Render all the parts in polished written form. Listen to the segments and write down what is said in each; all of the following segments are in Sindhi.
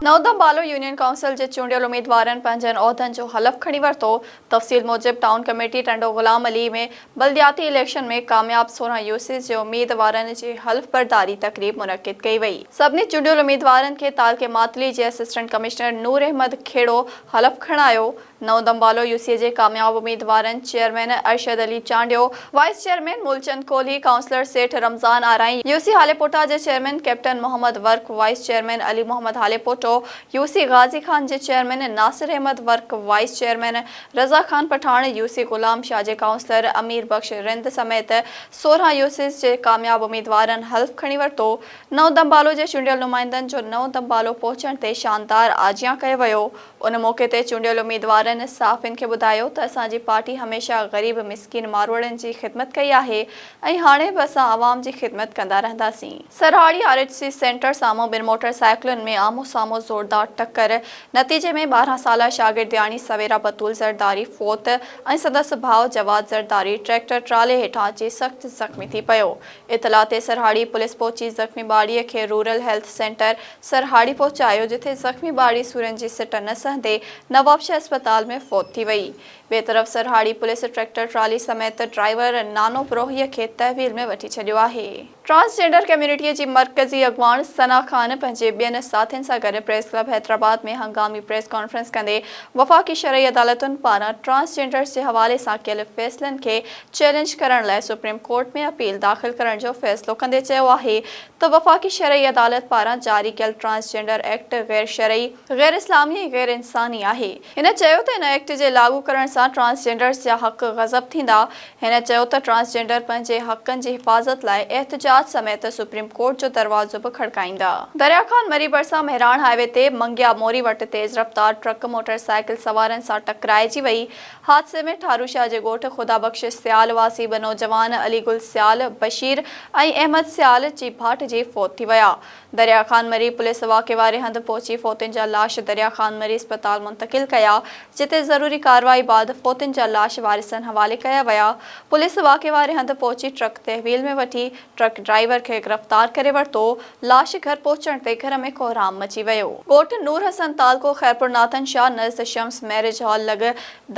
نئون يونين ڪائونسل جي چونڊيل اميدوارن پنهنجن عهدن جو حلف کڻي ورتو. تفصيل موجب ٽائون ڪميٽي ٽنڊو غلام علي ۾ بلدياتي اليڪشن ۾ ڪامياب 16 يوسيز جي اميدوارن جي حلف برداري تقريب منعقد ڪئي وئي. سڀني چونڊيل اميدوارن کي تعلقي ماتلي جي اسسٽنٽ ڪمشنر نور احمد کهڙو حلف کڻايو. نئون دمبالو يو سي جي ڪامياب اميدوارن chairman Arshad Ali Chandio, vice chairman Moolchand Kolhi, councillor Seth Ramzan Arain, U C Halepoto جي chairman captain Muhammad Virk, vice chairman Ali Muhammad Halepoto, U C Ghazi Khan جي chairman Nasir Ahmed Virk, vice chairman Raza Khan Pathan, U C Ghulam Shah جي ڪائونسلر امير بخش رند سميت 16 يو سيز جي ڪامياب اميدوارن حلف کڻي ورتو. نئون دمبالو جي چونڊيل نمائندن جو نئون دمبالو پهچڻ تي شاندار آجيان ڪيو ويو. ان موقعي تي چونڊيل اميدوارن صحافين کي ٻڌايو ته اسان جي پارٽي هميشه غريب مسڪين ماروئڙن جي خدمت ڪئي آهي ۽ هاڻي به اسان عوام جي خدمت ڪندا رهنداسين. Sarhari R H C centre سامهون ٻن موٽر سائيڪلن ۾ آمهون سامهون زوردار ٽڪر، نتيجي ۾ 12 سالا شاگردياڻي سويرا بتول زرداري فوت ۽ سندس ڀاء جواد زرداري ٽريڪٽر ٽرالي هيٺان اچي سخت زخمي ٿي پيو. اطلاع تي سرهاڙي پوليس پهچي زخمي ٻارڙيء کي رورل هيلٿ سينٽر سرهاڙي پهچايو جتي زخمي ٻارڙي سورن جي سٽ نه سهندي نوابشاهه اسپتال ۾ فوت ٿي وئي. ٻئي طرف سرهاڙي پوليس ٽريڪٽر ٽرالي سميت ڊرائيور نانو بروهيء کي تحويل ۾ وٺي ڇڏيو آهي. ٽرانسجينڊر ڪميونٽيء جي مرڪزي اڳواڻ ثنا خان پنهنجي ٻين ساٿين سان گڏ پريس ڪلب حيدرآباد ۾ هنگامي پريس ڪانفرنس ڪندي وفاقي شرعي عدالتن پاران ٽرانسجينڊرز جي حوالي سان ڪيل فيصلن کي چئلينج ڪرڻ لاء سپريم ڪورٽ ۾ اپيل داخل ڪرڻ جو فيصلو ڪندي چيو آهي ته وفاقي شرعي عدالت پاران جاري ڪيل ٽرانسجينڊر ايڪٽ غير شرعي، غير اسلامي ۽ غير انساني آهي. هن چيو ته ان ايڪٽ جي لاڳو ڪرڻ سان ٽرانسجينڊرز جا حق غضب ٿيندا. هن چيو ته ٽرانسجينڊر پنهنجي حقن جي حفاظت لاء احتجاج سميت سپريم ڪورٽ جو دروازو به کڙڪائيندا. دريا خان مري ڀرسان مهراڻ هاء وي تي منگيا موري وٽ تيز رفتار ٽرڪ موٽر سائيڪل سوارن سان ٽڪرائجي وئي، حادثي ۾ ٺاروشاه جي ڳوٺ خدا بخش سيال واسي ٻه نوجوان علي گل سيال، بشير ۽ احمد سيال چيڀاٽجي فوت ٿي ويا. دريا خان مري پوليس واقعي واري هنڌ پهچي فوتين جا لاش دريا خان مري اسپتال منتقل ڪيا، جتي ضروري ڪارروائي بعد فوتين جا لاش وارثن حوالي ڪيا ويا. پوليس واقعي واري هنڌ پهچي ٽرڪ تحويل ۾ وٺي ٽرڪ ڊرائيور کي گرفتار ڪري ورتو، لاش گهر پهچڻ تي گهر ۾ ڪهرام مچي ويو. ڳوٺ نور حسن تعلقو خيرپور ناٿن شاهه نزد شمس ميرج هال لڳ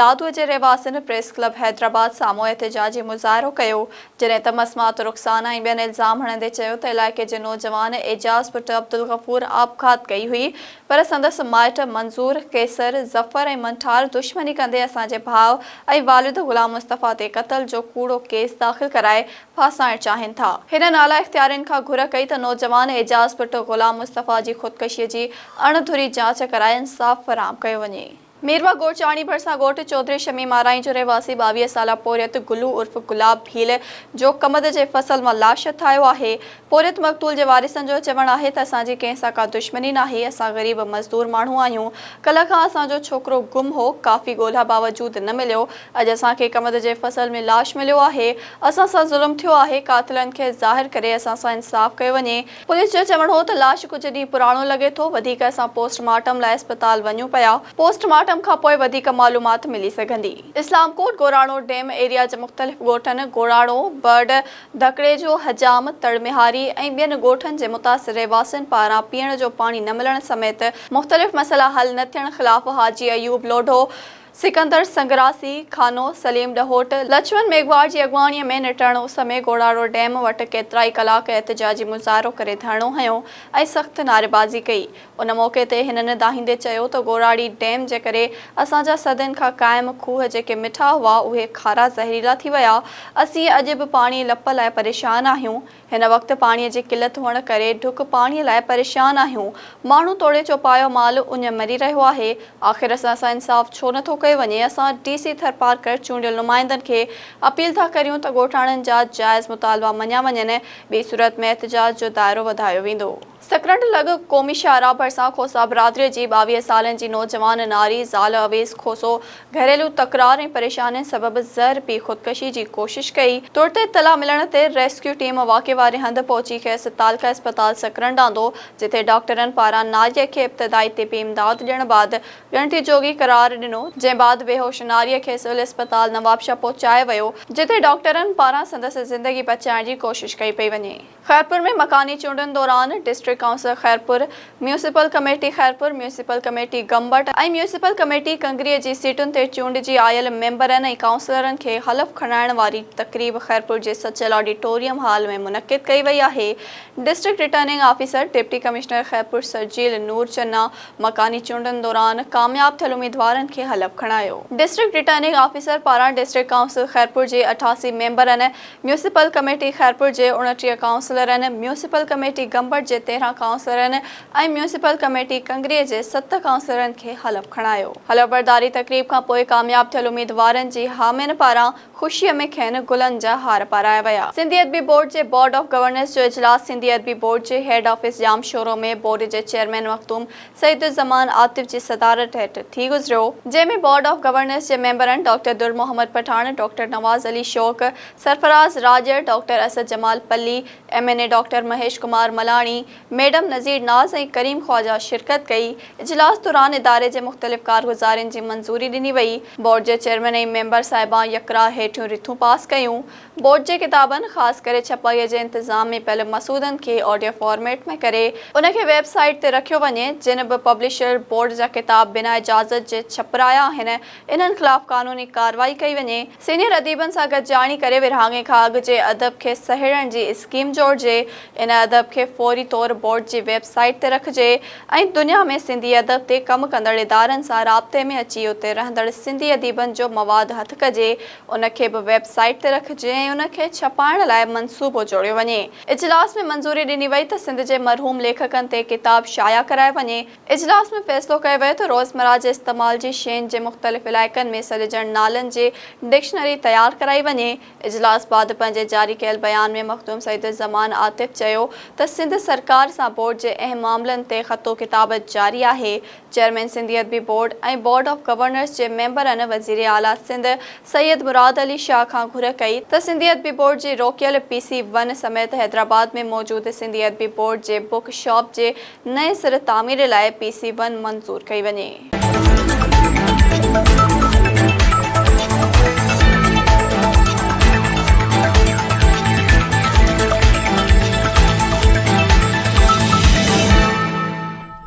دادو جي رهواسين پريس ڪلب حيدرآباد سامهون احتجاجي مظاهرو ڪيو، جڏهن ته مسمات رخسانه ۽ ٻين الزام هڻندي چيو ته علائقي جي نوجوان اعجاز پٽ عبدالغفور آپگهات ڪئي هئي پر سندس مائٽ منظور، قيصر، ظفر ۽ منٺار دشمني ڪندي اسان جي ڀاء ۽ والد غلام مصطفيٰ تي قتل جو ڪوڙو ڪيس داخل ڪرائي ڦاسائڻ چاهين ٿا. هنن اعليٰ اختيارين کان گهر ڪئي ته نوجوان اعجاز پٽ غلام مصطفيٰ جي خودڪشيء جي اڻ ڌري جاچ ڪرائي انصاف فراهم ڪيو وڃي. ميرواهه گورچاڻي ڀرسان ڳوٺ چوڌري شميم آرائين جو رهواسي 22 سالا پورهيت گلو عرف گلاب ڀيل جو ڪمند جي فصل مان لاش هٿ آيو آهي. پورهيت مقتول جي وارثن جو چوڻ آهي ته اسان جي ڪنهن سان ڪا دشمني ناهي، اسان غريب مزدور ماڻهو آهيون، ڪلهه کان اسان جو ڇوڪرو گم هو، ڪافي ڳولها باوجود نه مليو، اڄ اسان کي ڪمند جي فصل ۾ لاش مليو آهي، اسان سان ظلم ٿيو آهي، قاتلن کي ظاهر ڪري اسان سان انصاف ڪيو وڃي. پوليس جو چوڻ هو ته لاش ڪجهه ڏينهن پراڻو لڳي ٿو، وڌيڪ اسان پوسٽ مارٽم لاء اسپتال وڃون پيا، پوسٽ مارٽم کانپوء وڌيڪ معلومات ملي سگهندي. اسلام ڪوٽ گوراڻو ڊيم ايريا جي مختلف ڳوٺن گوراڻو، برڊ، ڌڪڙيجو، حجام، تڙ مهاري ۽ ٻين ڳوٺن جي متاثر رهواسين پاران پيئڻ جو پاڻي نه ملڻ سميت مختلف مسئلا حل نه ٿيڻ خلاف حاجي ايوب لوڍو، سڪندر سنگراسي، خانو، سليم ڏهوٽ، لڇمن ميگهواڙ جي اڳواڻيء ۾ نٽهڻ اس ۾ گوڙاڙو ڊيم وٽ ڪيترائي ڪلاڪ احتجاجي مظاهرو ڪري ڌرڻو هنيو ۽ سخت نعريبازي ڪئي. ان موقعي تي هنن دانهيندي چيو ته گوڙاڙي ڊيم جي ڪري اسان جا صدين کان قائم کوهه جيڪي مٺا هئا اهي کارا زهريلا ٿي ويا، اسين اڄ به پاڻي لپ لاء پريشان آهيون، هن وقت پاڻي جي قلت هئڻ ڪري ڍڪ پاڻي لاء پريشان آهيون، ماڻهو توڙي چوپايو مال اڃ مري رهيو آهي، آخر اسان سان انصاف ڇو نٿو ڪيو وڃي، اسان ڊي سي ٿرپارڪر چونڊيل نمائندن کي اپيل ٿا ڪريون ته ڳوٺاڻن جا جائز مطالبا مڃيا وڃن، ٻي صورت ۾ احتجاج جو دائرو وڌايو ويندو. سڪرنڊ لڳ قومي شاهراهه ڀرسان کوسا برادري جي 22 سالن جي نوجوان ناري زال اويس کوسو گهريلو تڪرار ۽ پريشانين سبب زهر پي خودڪشي جي ڪوشش ڪئي، ترت اطلاع ملڻ تي ريسڪيو ٽيم واقعي واري هنڌ پهچي کيس تعلقه اسپتال سڪرنڊ آندو، جتي ڊاڪٽرن پاران ناريء کي ابتدائي طبي امداد ڏيڻ بعد ڳڻتي جوڳي قرار ڏنو، جنهن جنهن بعد بيهوش ناريء کي سول اسپتال نوابشاهه پهچايو ويو، جتي ڊاڪٽرن پاران سندس زندگي بچائڻ جي ڪوشش ڪئي پئي وڃي. خيرپور ۾ مڪاني چونڊن دوران district council Khairpur, municipal committee Khairpur, municipal committee Gambat ۽ municipal committee Kingri جي سيٽن تي چونڊجي آيل ميمبرن ۽ ڪائونسلرن کي حلف کڻائڻ واري تقريب خيرپور جي سچل آڊيٽوريم هال ۾ منعقد ڪئي وئي آهي. District returning officer deputy commissioner Khairpur Sharjeel Noor Channa مڪاني چونڊن دوران ڪامياب ٿيل اميدوارن کي حلف کڻايو. ڊسٽرڪٽ رٽرننگ آفيسر پاران ڊسٽرڪٽ ڪائونسل خيرپور جي 88 ميمبرن، ميونسپل ڪميٽي خيرپور جي 29 ڪائونسلرن، ميونسپل ڪميٽي گمبٽ جي 13 ڪائونسلرن ۽ ميونسپل ڪميٽي ڪنگري جي ست ڪائونسلرن کي حلف کڻايو. حلف برداري تقريب کانپوء ڪامياب ٿيل اميدوارن جي حامين پاران خوشيء ۾ کين گلن جا هار پارايا ويا. سنڌي ادبي بورڊ جي بورڊ آف گورنرز جو اجلاس سنڌي ادبي بورڊ جي هيڊ آفيس ڄامشورو ۾ بورڊ جي چيئرمين مخدوم سعيد الزمان عاطف جي صدارت هيٺ ٿي گذريو، جنهن ۾ بورڊ آف گورنرز جي ميمبرن doctor Dur Muhammad Pathan, doctor Nawaz Ali Shauq, Sarfraz Rajar, doctor Asad Jamal Palli, M N A doctor Mahesh Kumar Malani, madam Nazir Naz ۽ Karim Khawaja شرڪت ڪئي. اجلاس دوران اداري جي مختلف ڪارگذارين جي منظوري ڏني وئي. بورڊ جي چيئرمين ۽ ميمبر صاحبان يڪراء هيٺيون رٿون پاس ڪيون. بورڊ جي ڪتابن خاص ڪري ڇپائيء جي انتظام ۾ پيل مسودن کي آڊيو فارميٽ ۾ ڪري ان کي ويب سائيٽ تي رکيو وڃي. جن به پبلشر بورڊ جا ڪتاب بنا اجازت جي ڇپرايا آهن انهن خلاف قانوني ڪارروائي ڪئي وڃي. سينيئر اديبن سان گڏجاڻي ڪري ورهاڱي کان اڳ جي ادب کي سهيڙڻ جي اسڪيم جوڙجي، ان ادب کي فوري طور بورڊ جي ويب سائيٽ تي رکجي ۽ دنيا ۾ سنڌي ادب تي ڪم ڪندڙ ادارن سان رابطي ۾ اچي اتي رهندڙ سنڌي اديبن جو مواد هٿ ڪجي، ان کي به ويب سائيٽ تي رکجي ۽ ان کي ڇپائڻ لاء منصوبو جوڙيو وڃي. اجلاس ۾ منظوري ڏني وئي ته سنڌ جي مرحوم ليکڪن تي ڪتاب شايع ڪرايو وڃي. اجلاس ۾ فيصلو ڪيو ويو ته روزمره جي استعمال جي شين جي مختلف علائقن ۾ سڏجڻ نالن جي ڊڪشنري تيار ڪرائي وڃي. اجلاس بعد پنهنجي جاري ڪيل بيان ۾ مخدوم سعيد الزمان عاطف چيو ته سنڌ سرڪار سان بورڊ جي اهم معاملن تي خط و ڪتابت جاري آهي. چيئرمين سنڌي ادبي بورڊ ۽ بورڊ آف گورنرز جي ميمبرن وزير اعليٰ سنڌ سيد مراد علي شاهه کان گهر ڪئي ته سنڌي ادبي بورڊ جي روڪيل پي سي ون سميت حيدرآباد ۾ موجود سنڌي ادبي بورڊ جي بڪ شاپ جي نئين سر تعمير لاء پي سي ون منظور ڪئي وڃي.